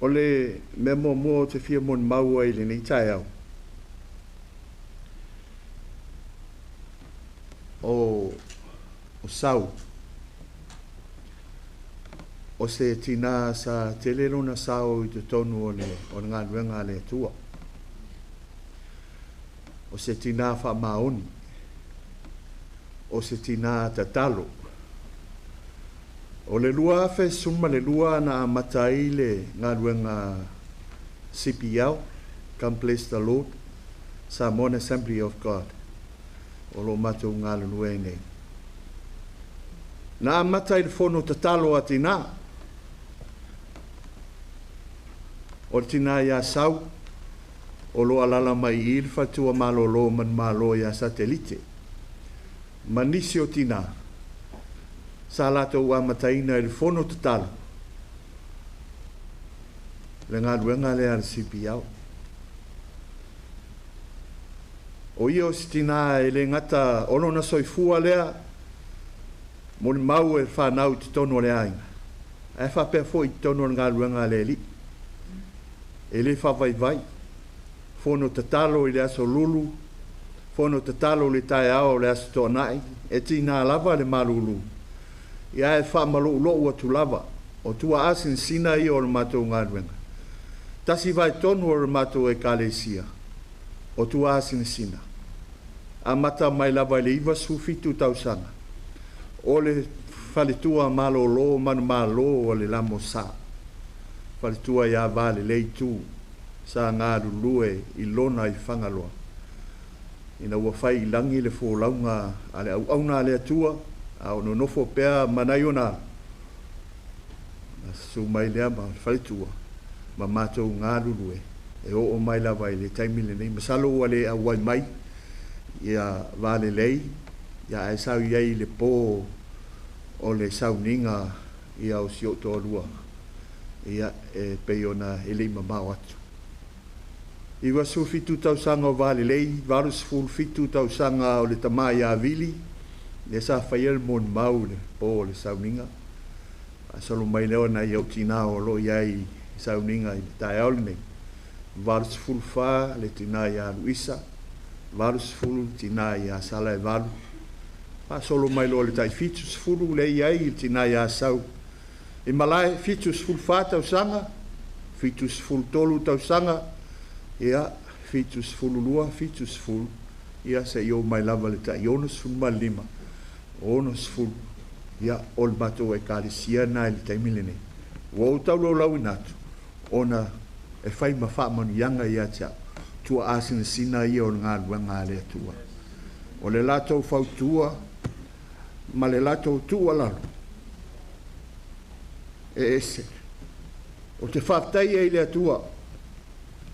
O le mea muamua ou te fia molimau ai i lenei taeao, o Sau, o se tinā sa tele lona sao i totonu o le galuega a le Atua. O se tinā faamaoni, o se tinā tatalo. O le 2012 na amata ai le galuega CBL, Come Bless the Lord, Samoan Assembly of God, o lo o matou galulue ai nei. Na amata i le fono tatalo a tinā, o le tinā ia Sau, o lo o alaala mai i i le faletua malolo o Manumalo ia Satelite, ma nisi o tinā sa latou amataina i le fono tatalo le galuega lea a le CBL. O ia o se tinā e le gata o lona soifua lea molimau e fanau i totonu o le aiga, ae faapea foi i totonu o le galuega a le Alii. E le faavaivai, fono tatalo i le aso Lulu, fono tatalo i le taeao o le aso Toonai, e tiga lava le malulu, ia ae faamaloulou atu lava, o tuaasinasina ia o le matou galuega. Tasi vaetonu o le matou Ekalesia, o tuaasinasina. Amata mai lava i le 97 tausaga, o le faletua malolo manumalo o le Lamosa, faletua ia Valelei Tu, sa galulue i lona i Fagaloa, ina ua fai i lagi le folauga a le auauna a le Atua, a o nonofo pea ma nai ona alo, ona susu mai lea ma le faletua ma matou galulue e oo mai lava i le taimi lenei. Masalo ua le auai mai ia Valelei, ia ae sau i ai i le po o le sauniga ia o si ou toalua, ia e pei ona e le i mamao atu. 97 tausaga o Valelei, 87 tausaga o le tama ia Vili, lea sa faia le molimau i le po o le sauniga. Faasolo mai lea o nai ou tinā o lo o i ai i sauniga i le taeao lenei. 84 le tinā ia Luisa, 80 le tinā ia Salaevalu. Faasolo mai loa i le tai 70 lea e i ai le tinā ia Sau i malae, 74 tausaga, 73 tausaga, ia, 72, 70, ia seia oo mai lava i le tai 65, 60, ia, o le matou Ekalesia lena i le taimi lenei. Ua ou taulaulauina atu, ona e fai ma faamanuiaga ia te au, tuaasinasina ia o le galuega a le Atua. O le latou fautua ma le latou tuualalo, e ese. Ou te faafetai ai i le Atua,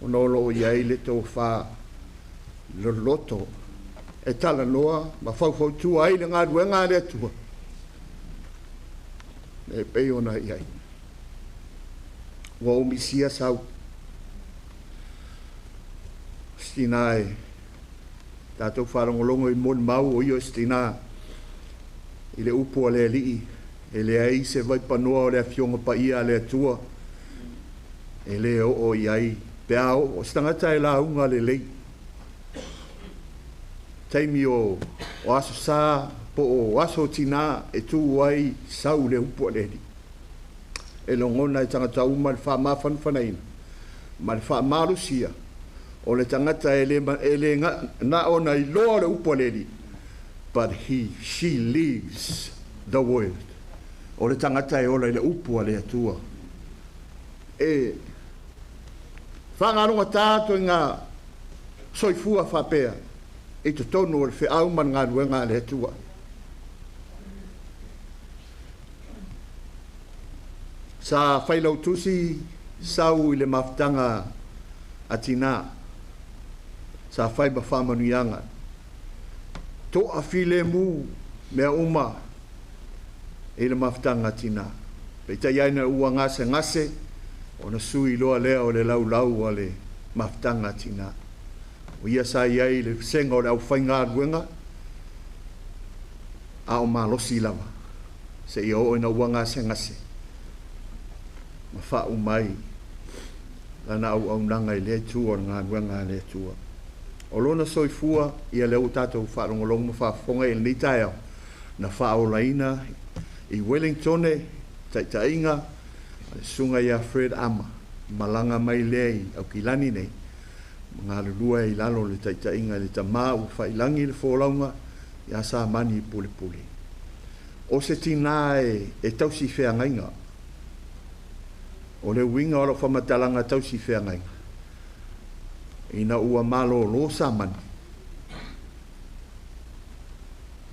ona o lo o i ai le tofa loloto e talanoa ma faufautua ai le galuega a le Atua, e pei ona i ai. Ua ou misia Sau, se tinā e tatou faalogologo i molimau o ia o se tinā i le upu a le Alii, e leai se vaipanoa o le Afioga Paia a le Atua e le oo i ai pe a oo. O se tagata e lauga lelei, taimi o Aso Sa po o Aso Tinā e tu ai Sau le upu a le Alii. E logona e tagata uma le faamafanafanaina ma le faamalosia o le tagata e le na ona iloa o le upu a le Alii, but he, she lives the word. O le tagata e ola i le upu a le Atua. E faagalogata atu i ngā soifua faapea i totonu o le feau ma le galuega a le Atua. Sa failautusi Sau i le mafutaga a tinā, sa fai ma faamanuiaga, toafilemu mea uma i le mafutaga a tinā. Peitai ane ua gasegase, ona sui loa lea o le laulau a le mafutaga a tinā. O ia sa i ai i le vasega o le aufaigaluega, a o malosi lava, seia oo ina ua gasegase ma faauma ai. lana auaunaga i lea itu o le galuega a le Atua. O lona soifua, ia lea ua tatou faalogologo ma faafofoga i lenei taeao, na faaolaina i Wellingtone, taitaiga a le susuga ia Fred Ama, malaga mai lea i Aukilani nei, ma galulue ai i lalo o le taitaiga i le tama ua faiilagi le folauga ia Samani Pulepule. O se tinā e tausi feagaiga. O le uiga o lau faamatalaga tausi feagaiga, ina ua malōlō Samani,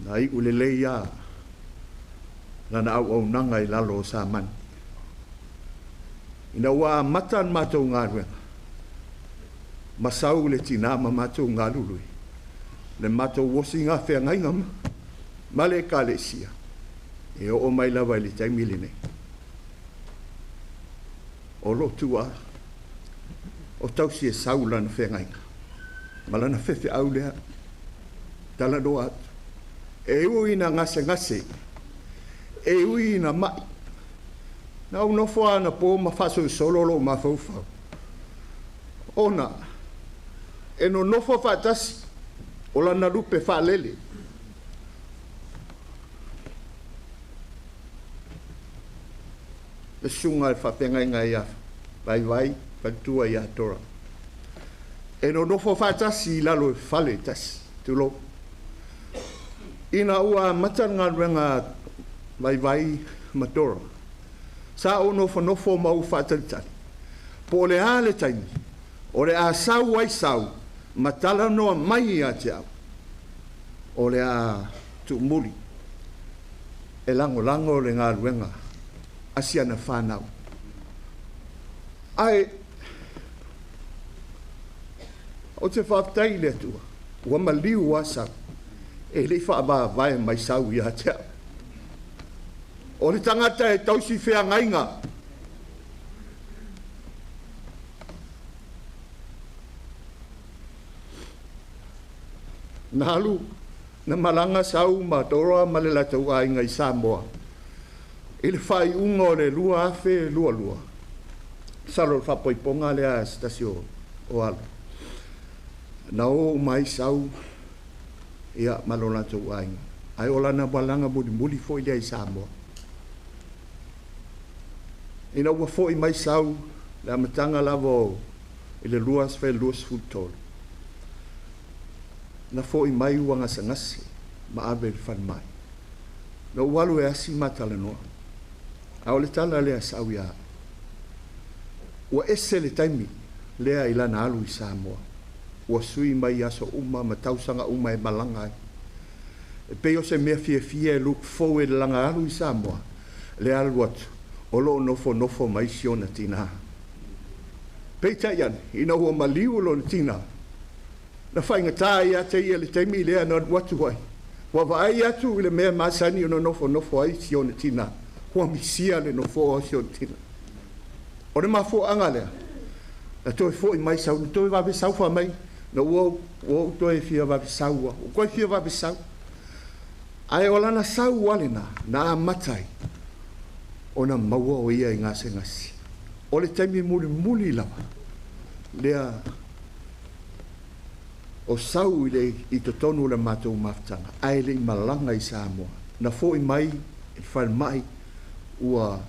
na iu lelei lava lana auaunaga i lalo o Samani. Ina ua amata le matou galuega, ma sau le tinā ma matou galulue, le matou osiga feagaiga ma le Ekalesia, e oo mai lava i le taimi lenei. O lo o tuua o tausi e Sau lana feagaiga ma lana faifeau lea talanoa atu. E ui ina gasegase, e ui ina mai, na ou nofo lava anapo ma faasolosolo lou mafaufau, ona e nonofo faatasi o lana lupe faalele. Le susuga i le faafeagaiga ia Vaivai, faletua ia Dora. E nonofo faatasi i lalo o le fale e tasi, tulou. Ina ua amata le galuega a Vaivai ma Dora, sa ou nofonofo ma ou faatalitali, po o le a le taimi o le a sau ai Sau ma talanoa mai ia te au, o le a tuumuli e lagolago le galuega a si ana fanau. Ae ou te faafetai i le Atua, ua maliu lava Sau, e le i faavavae mai Sau ia te au. O le tagata e tausi feagaiga. Na alu, na malaga Sau ma Dora ma le latou aiga i Samoa i le faaiuga o le 2022, masalo o le faaipoipoga lea a se tasi o alo. Na o uma ai Sau ma lo latou aiga, ae o lana malaga mulimuli foi lea i Samoa. Ina ua foi mai Sau, le amataga lava o i le 2023, na foi mai ua gasegase ma ave i le falemai. Na ou alu e asi ma talanoa, a o le tala lea a Sau ia au, ua ese le taimi lea i lana alu i Samoa, ua sui mai aso uma ma tausaga uma e malaga ai. E pei o se mea fiafia e look forward i lana alu i Samoa, le alu atu, o lo o nofonofo mai si ona tinā. Peitai ane, ina ua maliu lona tinā, na faigata ia te ia le taimi lea na alu atu ai. Ua vaai atu i le mea masani ona nofonofo ai si ona tinā, ua misia le nofoa o si ona tinā. O le mafuaaga lea, na toe foi mai Sau, na toe vave sau fai mai, na ua ou toe fia vave sau, ua toe fia vave sau. Ae o lana sau lava lena, na amata ai ona maua o ia i gasegase. O le taimi mulimuli lava lea o Sau i totonu o le matou mafutaga, ae le i malaga i Samoa. Na foi mai i le falemai ua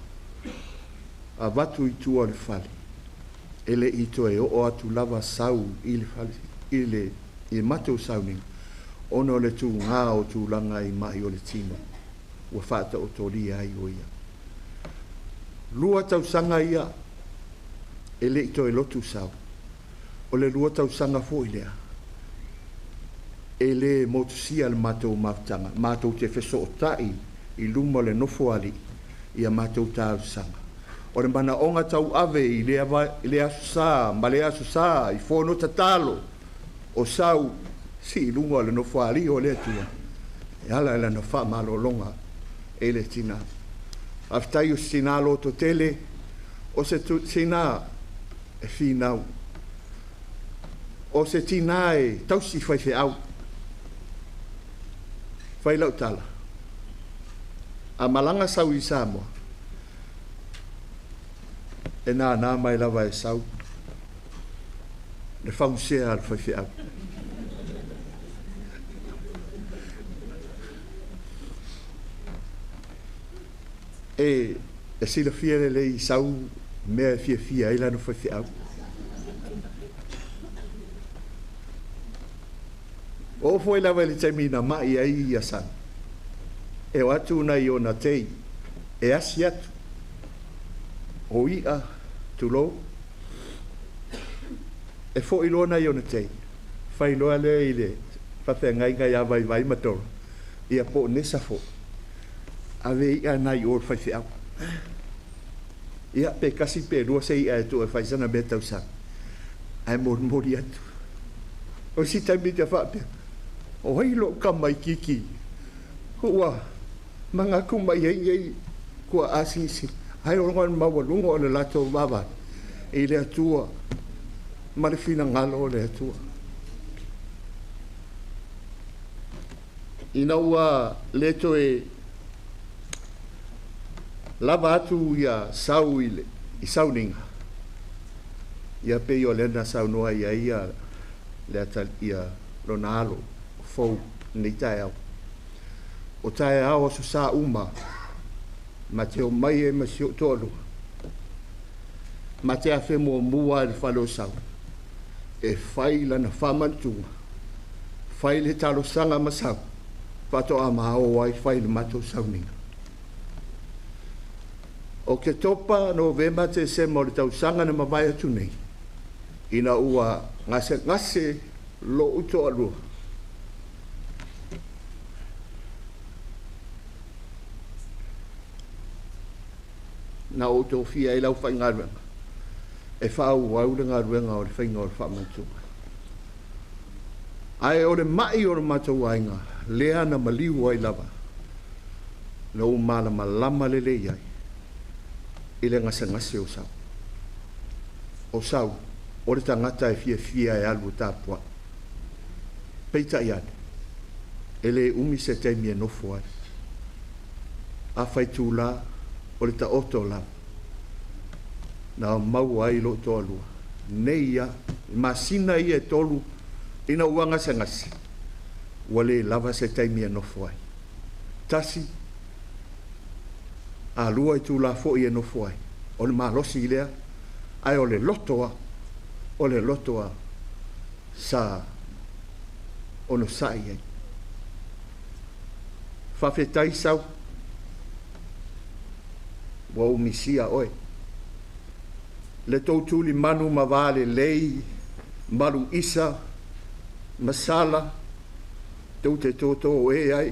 avatu i tua o le fale, e le i toe oo atu lava Sau i le fale, i le matou sauniga, ona o le tugā o tulaga i mai o le tino ua faataotolia ai o ia. 2 tausaga ia e le i toe lotu Sau. O le 2 tausaga foi lea, e le motusia le matou mafutaga, matou te fesootai i luma o le nofo alii ia matou talosaga. O le manaoga tauave i le aso sa ma le aso sa i fono tatalo o Sau si i luga o le nofo alii o le Atua, e ala i lana faamalologa e le tinā. Faafetai o se tinā loto tele, o se tinā e finau, o se tinā e tausi faifeau. Fai lau tala, a malaga Sau i Samoa, e nānā mai lava e Sau Le faugusea a le faifeau. E silafia lelei i sau mea e fiafia ai lana faifeau. Oo foi lava i le taimi na mai ai ia Sau, e o atu nai ona tei, e asi atu, o i'a, tulou, e foi loa nai ona tei, fai loa lea i le faafeagaiga ia Vaivai ma Tolo, ia po o Nesa foi, ave i'a nai o le faifeau. Ia, pe kasi pe lua se i'a e tuu e fai sana mea tausami, ae molimoli atu. O isi taimi te faapea, o ai lo'u tamaitiiti ua manatu mai ai nei tuaa asigasigi, ae ona o le maualuga o le latou vaavaai i le Atua ma le finagalo o le Atua. Ina ua le toe lava atu ia Sau i sauniga, ia pei o lea na saunoa i ai ia le ia lona alo fou nei taeao. O taeao aso sa uma, ma te o mai e ma si o toalua, ma te afe muamua i le fale o Sau, e fai lana whamantunga, fai le talosaga ma Sau, faatoa ma o ai fai le matou sauniga. O ke topa Novema Tesema o le tausaga na mavae atu nei, ina ua gasegase lo'u toalua, na ou tofia ai lau faigaluega e faaauau le galuega o le faiga o le faamanatuga. Ae o le mai o le matou aiga, lea na maliu ai lava, na ou malamalama lelei ai i le gasegase o Sau. O Sau, o le tagata e fiafia e alu e tapuai. Peitai ane, e le umi se taimi e nofo ai. A fai tūlā, o le taoto lava, na maua ai lo'u toalua. Nei ia, i masina ia e 3, ina ua gasegase, ua le lava se taimi e nofo ai. Tasi, a lua i tūlā foi e nofo ai. O le malosi lea, ae o le loto a, o le loto a, sa ono sa'i ai. Faafetai Sau, ua ou misia oe. Le tou tulimanu ma va lelei, malu isa, masala, tou te tōtō e ai.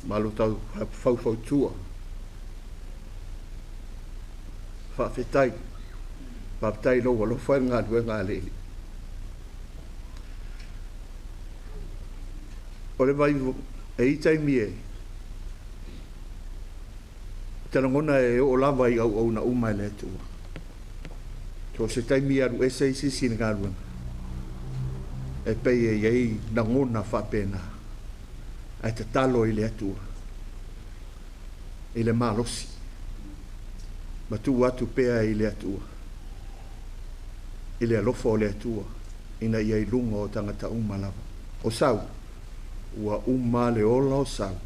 Ma lo tau faufautua. Faafetai. Faafetai lou alofa i le galuega a le Alii. O le vai e i taimi e te lagona e oo lava i auauna uma e le Atua. So se taimi alu ese i sisi le galuega. E pei e iai lagona faapena. Ae tatalo i le Atua. I le malosi. Ma tuu atu pea i le Atua. I le alofa o le Atua. Ina ia i luga o tagata uma lava. O Sau, ua uma le ola o Sau.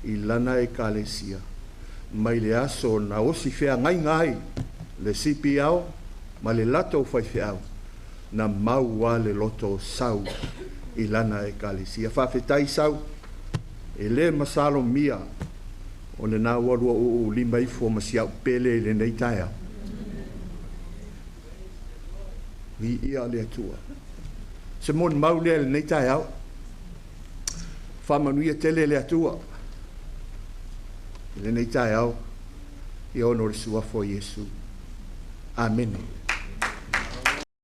I lana ekalesia. Mai le aso na osi feagaiga ai le CPL ma le latou faifeau na mau a le loto o Sau i lana ekalesia. Faafetai Sau, e le masalomia o lena ua lua uu lima ifo ma si au pele i lenei taeao. Viia le Atua. Se molimau lea i lenei taeao. Faamanuia tele le Atua i lenei taeao, ia ona o le suafa o Iesu. Amene.